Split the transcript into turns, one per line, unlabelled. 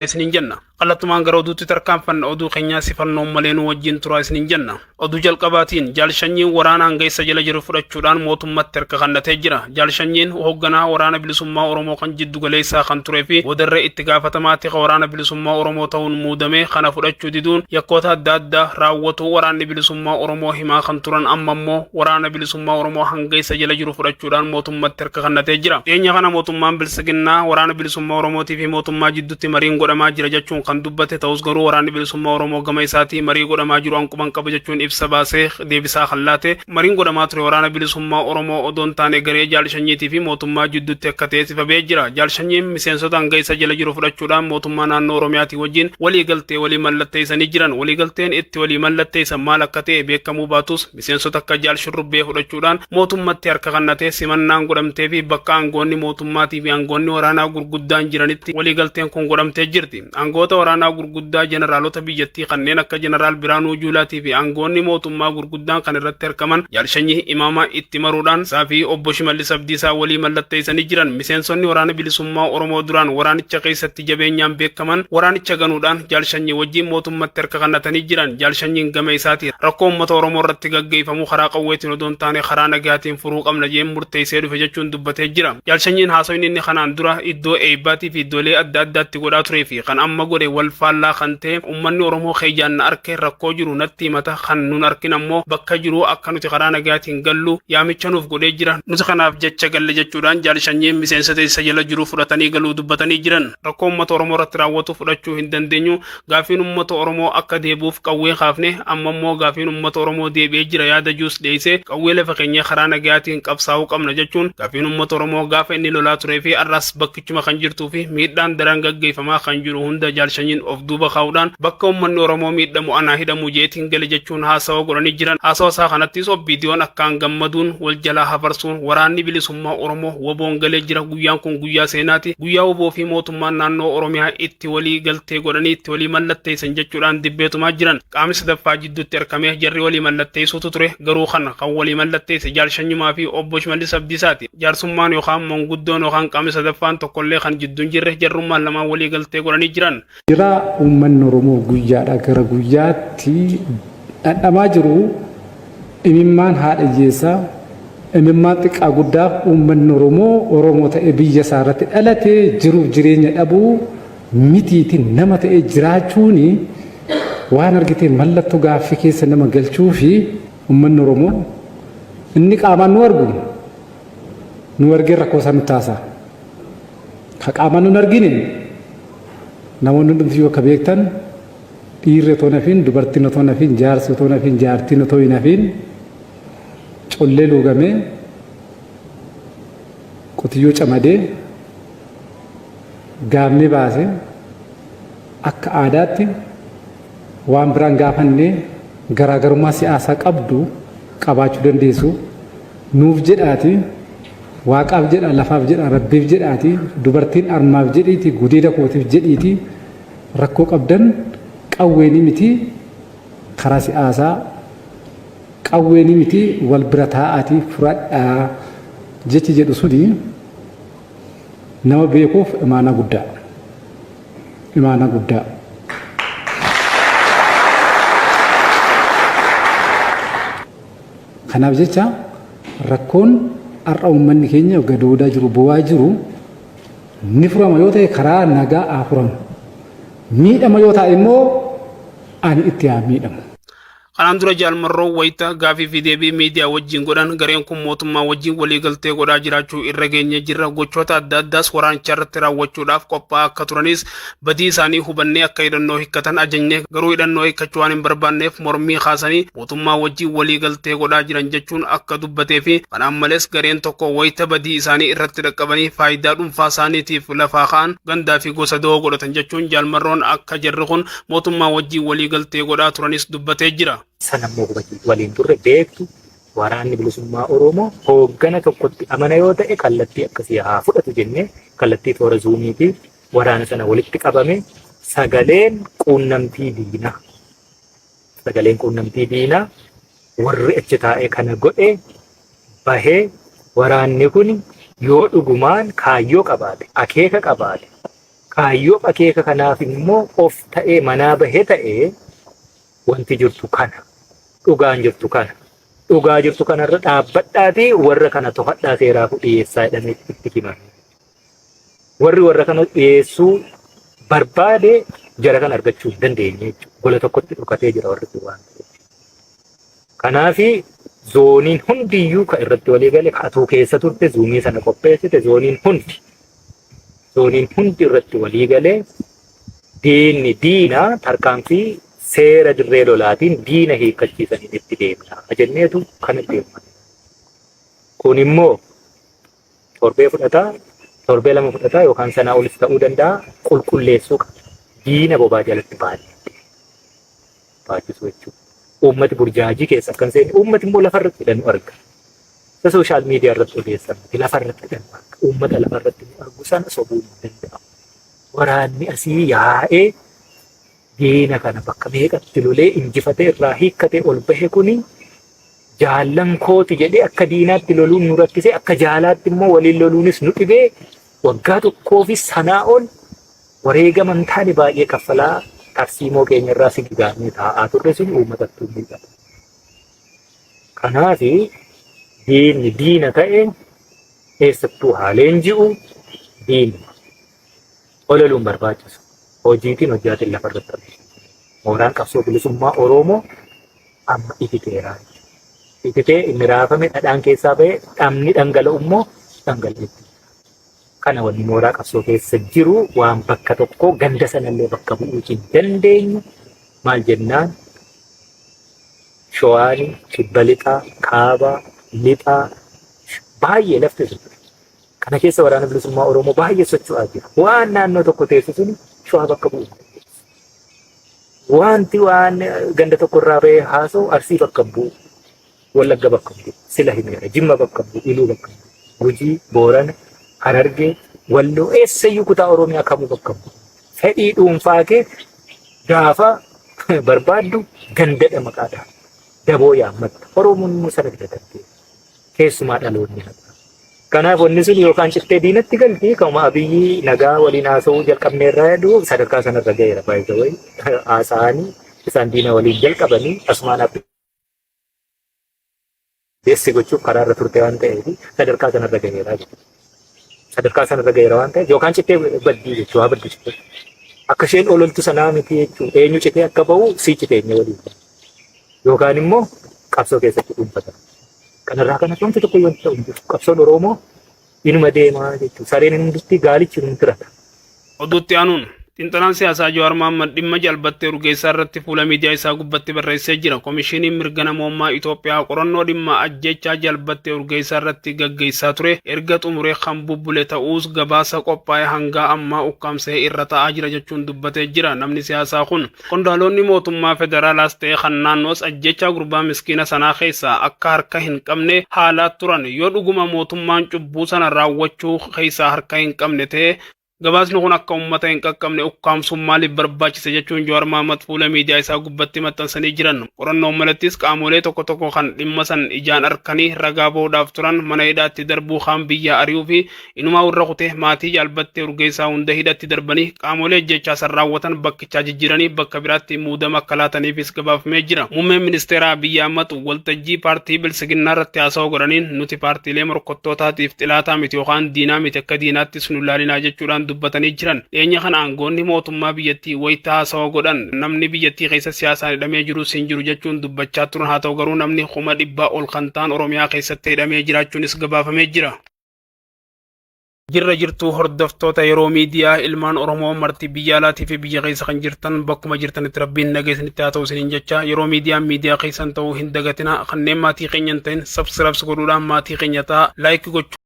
Isiniin jenna. Kallattumaan gara oduutti tarkaanfanna oduu keenyaa sifannoon malee nu wajjin turaa isiniin jenna. Oduu jalqabaatiin Jaal Shanyiin waraana hanga isa jala jiru fudhachuudhaan mootummatti harka kennatee jira. Jaal Shanyiin hoogganaa waraana bilisummaa Oromoo kan jiddu galeessaa kan turee fi boodarra itti gaafatamaa tika waraana bilisummaa Oromoo ta'uun muudame kana fudhachuu diduun yakkoota adda addaa raawwatu waraanni bilisummaa Oromoo himaa kan turan amma immoo waraana bilisummaa Oromoo hanga isa jala jiru fudhachuudhaan mootummatti harka kennatee jira. Dhiyeenya kana mootummaan biltsiginnaa waraana bilisummaa Oromootii fi mootummaa jidduutti mariin godhamaa jira jechuun kan dubbate ta'us garuu waraanni bilisummaa Oromoo gama isaatii marii godhamaa jiru anquban qaba jechuun ibsa baasee deebisaa kan laate mariin godhamaa ture waraana bilisummaa Oromoo odoo hin taane garee Jaal Shanyiitii fi mootummaa jidduutti akka ta'e ifa ba'ee jira. Jaal Shanyiin miseensota hanga isa jala jiru fudhachuudhaan mootummaa naannoo Oromiyaatii wajjin walii galtee walii mallatteessanii jiran. Walii galteen itti walii mallatteessan maal akka ta'e beekamuu baatus miseensota akka Jaal Shurrubbee fudhachuudhaan mootummatti harka kennatee simannaan godhamtee fi bakka aangoonni mootummaatii fi aangoonni waraanaa gurguddaan jiranitti waliigalteen kun godhamtee jirti. Aangoota waraanaa gurguddaa jeneraalota biyyattii kanneen akka Jeneraal Biraanuu Juulaatii fi aangoonni mootummaa gurguddaan kan irratti argaman Jaal Shanyii Imaamaa itti maruudhaan isaa fi obbo Shimallis Abdiisaa walii mallatteessanii jiran. Miseensonni waraana bilisummaa Oromoo duraan waraanicha keessatti jabeenyaan beekaman waraanicha ganuudhaan Jaal Shanyii wajjin mootummatti harka kennatanii jiran. Jaal Shanyiin gama isaatiin rakkoo uummata Oromoo irratti gaggeeffamu karaa qawweetiin odoo hin taane karaa nagaatiin furuu qabna jeen murteessee dhufe jechuun dubbatee jira. Jaal Shanyiin haasawni inni kanaan dura iddoo eebbaatii fi iddoolee adda addaatti godhaa turee fi kan amma godhe wal faallaa kan ta'e uummanni Oromoo keeyyaan na arke rakkoo jiru natti himata kan nun arkin ammoo bakka jiru akka nuti karaa nagaatiin gallu yaamicha nuuf godhee jira nuti kanaaf jecha galle jechuudhaan Jaal Shanyiin miseensota isa jala jiru fudhatanii galuu dubbatanii jiran. Rakkoo uummata Oromoo irratti raawwatu fudhachuu hin dandeenyu. Gaafiin uummata Oromoo akka deebi'uuf qawwee kaafne amma immoo gaafiin uummata Oromoo deebi'ee jira yaada juus dhiyeessee qawwee lafa keenyee karaa nagayaatiin qabsaa'uu qabna jechuun gaafiin uummata Oromoo gaafa inni lolaa turee fi har'as bakkichuma kan jirtuu fi miidhaan daran gaggeeffamaa kan jiru hunda Jaal Shanyiin of duuba kaa'uudhaan bakka uummanni Oromoo miidhamu anaa hidhamu jeetiin gale jechuun haasawa godhanii jiran. Haasawa isaa kanattis OPDOn akkaan gammaduun wal jalaa hafarsuun waraanni bilisummaa Oromoo WBOn galee jira guyyaan kun guyyaa seenaati guyyaa WBO fi mootummaan naannoo Oromiyaa itti walii galtee godhanii itti walii mallatteessan jechuudhaan dibbeetumaa jiran. Qaamni sadaffaa jidduutti arkamee jarri walii mallatteessuutu ture garuu kana kan walii mallatteesse Jaal Shanyumaa fi Obbo Shimallis Abdiisaati. Jaarsummaan yookaan manguddoon yookaan qaamni sadaffaan tokkollee kan jidduu hin jirre jarrummaan lamaan walii galtee godhanii jiran.
Gidiraa uummanni Oromoo guyyaadhaa gara guyyaatti dhandhamaa jiru imimmaan haadha hiyyeessaa, imimmaan xiqqaa guddaaf uummanni Oromoo Oromoo ta'ee biyya isaa irratti dhalatee jiruuf jireenya dhabuu mitiiti nama ta'ee jiraachuun waan argitee mallattoo gaaffii keessa nama galchuu fi uummanni Oromoo inni qaamaan nu argu nu argee rakkoo isaa nutti haasa'a. Ka qaamaan nun argine namoonni hundumtiyyuu akka beektan dhiirri otoo hin hafiin dubartiin otoo hin hafiin jaarsi otoo hin hafiin jaartiin otoo hin hafiin collee luugamee qotiyyoo camadee gaammee baasee akka aadaatti waan biraan gaafanne garaagarummaa siyaasaa qabdu qabaachuu dandeessu nuuf jedhaati Waaqaaf jedhaa lafaaf jedhaa rabbiif jedhaati dubartiin armaaf jedhiiti gudeeda kootiif jedhiiti rakkoo qabdan qawweeni miti karaa si'aasaa qawweeni miti wal bira taa'aati furadhaa jechi jedhu suni nama beekuuf imaanaa guddaa imaanaa guddaa. Kanaaf jecha rakkoon har'a uummanni keenya gadoodaa jiru bu'aa jiru ni furama yoo ta'e karaa nagaa haa furamu. Miidhama yoo ta'e immoo ani itti haa miidhamu.
Kanaan dura Jaal Marroon wayita gaafii fi deebii miidiyaa wajjin godhan gareen kun mootummaa wajjin waliigaltee godhaa jiraachuu irra geenye jirra gochoota adda addaas waraanicha irratti raawwachuudhaaf qophaa'aa akka turanis badii isaanii hubannee akka hidhannoo hiikkatan ajajne garuu hidhannoo hiikkachuu waan hin barbaanneef mormii kaasanii mootummaa wajjin walii galtee godhaa jiran jechuun akka dubbatee fi kanaan malees gareen tokko wayita badii isaanii irratti dhaqqabanii faayidaa dhuunfaa isaaniitiif lafaa ka'an gandaa fi gosa da'oo godhatan jechuun Jaal Marroon akka jarri kun mootummaa wajjin walii galtee godhaa turanis dubbatee jira.
Sana immoo waliin turre beektu waraanni bilisummaa Oromoo hooggana tokkotti amana yoo ta'e kallattii akkasii haa fudhatu jennee kallattii toora zuumiitii waraana sana walitti qabame sagaleen quunnamtii diinaa sagaleen quunnamtii diinaa warri achi taa'ee kana godhe bahee waraanni kun yoo dhugumaan kaayyoo qabaate akeeka qabaate Kaayyoof akeeka kanaaf immoo of ta'ee manaa bahee ta'ee wanti jirtu kana. Dhugaan jirtu kana. Dhugaa jirtu kanarra dhaabbadhaatii warra kana to'adhaa seeraaf dhiyeessaa jedhamee itti himame. Warri warra kana dhiyeessuu barbaade jara kana argachuu hin dandeenye jechuudha. Gola tokkotti dhokatee jira warri kun waan ta'eef. Kanaafi zooniin hundiyyuu kan irratti walii gale ka atuu keessa turte zuumii sana qopheessite zooniin hundi irratti walii galee diinni diina, tarkaanfii seera dirree lolaatiin diina hiikkachiisaniin itti deemna jenneetu kana deemna. Kun immoo torbee fudhataa, torbee 2 fudhataa yookaan sanaa olis ta'uu danda'a, qulqulleessuu qaba. Diina bobaa jalatti baay'ee baachisu jechuudha. Uummati burjaajii keessa akkan seenne, uummati immoo lafarratti hidhannu arga. Isa social media irratti odeessan miti, lafarratti hidhannu arga. Uummata lafarratti nu argu sana sobuun hin danda'amu. Waraanni asii yaa'ee diina kana bakka meeqatti lolee injifatee irraa hiikkatee ol bahe kuni jaallan kooti jedhee akka diinaatti loluun nu rakkisee, akka jaalaatti immoo waliin loluunis nu dhibee, waggaa tokkoo fi sanaa ol wareegama hin taane baay'ee kaffalaa tarsiimoo keenya irraa sigigaannee taa'aa turre sun uummatatti mul'ata. Kanaaf diinni diina ta'e eessattuu haa leenji'u, diinni ololuun barbaachisu. Hojiitiin hojjaatiin lafarratti argisiisu. Mooraan qabsoo bilisummaa Oromoo amma ifiteera. Ifitee inni raafame dhadhaan keessaa ba'ee dhamni dhangala'u immoo dhangala'etti. Kana wanni mooraa qabsoo keessa jiru waan bakka tokko ganda sanallee bakka bu'uu hin dandeenyu. Maal jennaan, Shawaani, kibba lixaa, kaabaa, lixaa baay'ee lafti sun. Kana keessa waraana bilisummaa Oromoo baay'ee socho'aa jira. Waan naannoo tokko teessu sun Shawaa bakka bu'u. Wanti waan ganda tokko irraa ba'ee haasa'u Arsii bakka bu'u, Wallagga bakka bu'u, sila himeera, Jimma bakka bu'u, Iluu bakka bu'u, Gujii, Boorana, Harargee, Walloo, eessayyuu kutaa Oromiyaa kamuu bakka bu'u. Fedhii dhuunfaa kee gaafa barbaaddu gandadha maqaadha. Daboo yaammatta. Oromoon immoo sana bira darbee keessumaa dhaloonni haqa. Kanaaf wanni sun yookaan cittee diinatti galti, kanuma Abiyyi nagaa waliin haasa'uu jalqabneerraa jedhu sadarkaa sanarra ga'eera, by the way. Haasa'anii isaan diina waliin jalqabanii asumaan abbeessi gochuuf karaarra turte waan ta'eef sadarkaa sanarra ga'eera jechuudha. Sadarkaa sanarra ga'eera waan ta'eef yookaan cittee baddii jechuudha, haa baddu cittee. Akka isheen ololtu sanaa miti jechuudha. Eenyu citee akka ba'u sii citeenya waliin. Yookaan immoo qabsoo keessatti dhuunfata. Kanarraa kanatti wanti tokko wanti ta'u hin jiru. Qabsoon Oromoo inuma deemaa jechuudha. Sareen hin gaalichi hin tirata.
Oduutti aanuun xiinxalaan siyaasaa Jawaar Mohammad dhimma Jaal Battee Urgeessaa irratti fuula miidiyaa isaa gubbatti barreessee jira. Komishiiniin mirga namoomaa Itoophiyaa qorannoo dhimma ajjechaa Jaal Battee Urgeessaa irratti gaggeessaa ture erga xumuree kan bubbule ta'uus, gabaasa qophaa'e hanga ammaa ukkaamsee irra ta'aa jira jechuun dubbatee jira. Namni siyaasaa kun qondaalonni mootummaa federaalaas ta'e kan naannoos ajjechaa gurbaa miskiina sanaa keessaa akka harka hin qabne haalaa turan. Yoo dhuguma mootummaan cubbuu sana raawwachuu keessaa harka hin qabne ta'e, gabaasni kun akka uummata hin qaqqabne ukkaamsuun maaliif barbaachise jechuun Jawaar Mahaammad fuula miidiyaa isaa gubbatti maxxansanii jiran. Qorannoon malattis qaamolee tokko tokko kan dhimma san ijaan arkanii ragaa bahuudhaaf turan mana hidhaatti darbuu, kaan biyya ari'uu fi inumaa warra kutee maatii Jaal Battee Urgeessaa hunda hidhatti darbanii qaamolee ajjechaa san raawwatan bakkichaa jijjiiranii bakka biraatti muudama akka laataniifis gabaafamee jira. Muummeen ministeeraa Abiyyi Ahmad waltajjii paartii Bilsiginnaa irratti haasawaa godhaniin, nuti paartiilee morkottootaatiif xilaataa miti yookaan diinaa miti, akka diinaattis nu laalinaa jechuudhaan dubbatanii jiran. Dhiyeenya kana aangoonni mootummaa biyyattii wayita haasawaa godhan namni biyyattii keessa siyaasaan hidhamee jirus hin jiru jechuun dubbachaa turan. Haa ta'u garuu namni 100,000 ol kan ta'an Oromiyaa keessatti hidhamee jiraachuunis gabaafamee jira. Jirra jirtuu hordoftoota yeroo miidiyaa, ilmaan Oromoo marti biyya alaatii fi biyya keessa kan jirtan, bakkuma jirtanitti Rabbiin nagaa isinitti haa ta'u isiniin jecha, yeroo miidiyaan miidiyaa keessan ta'uu hin dagatina. Kanneen maatii keenya hin ta'in subscribe godhuudhaan maatii keenya ta'a, like gochuu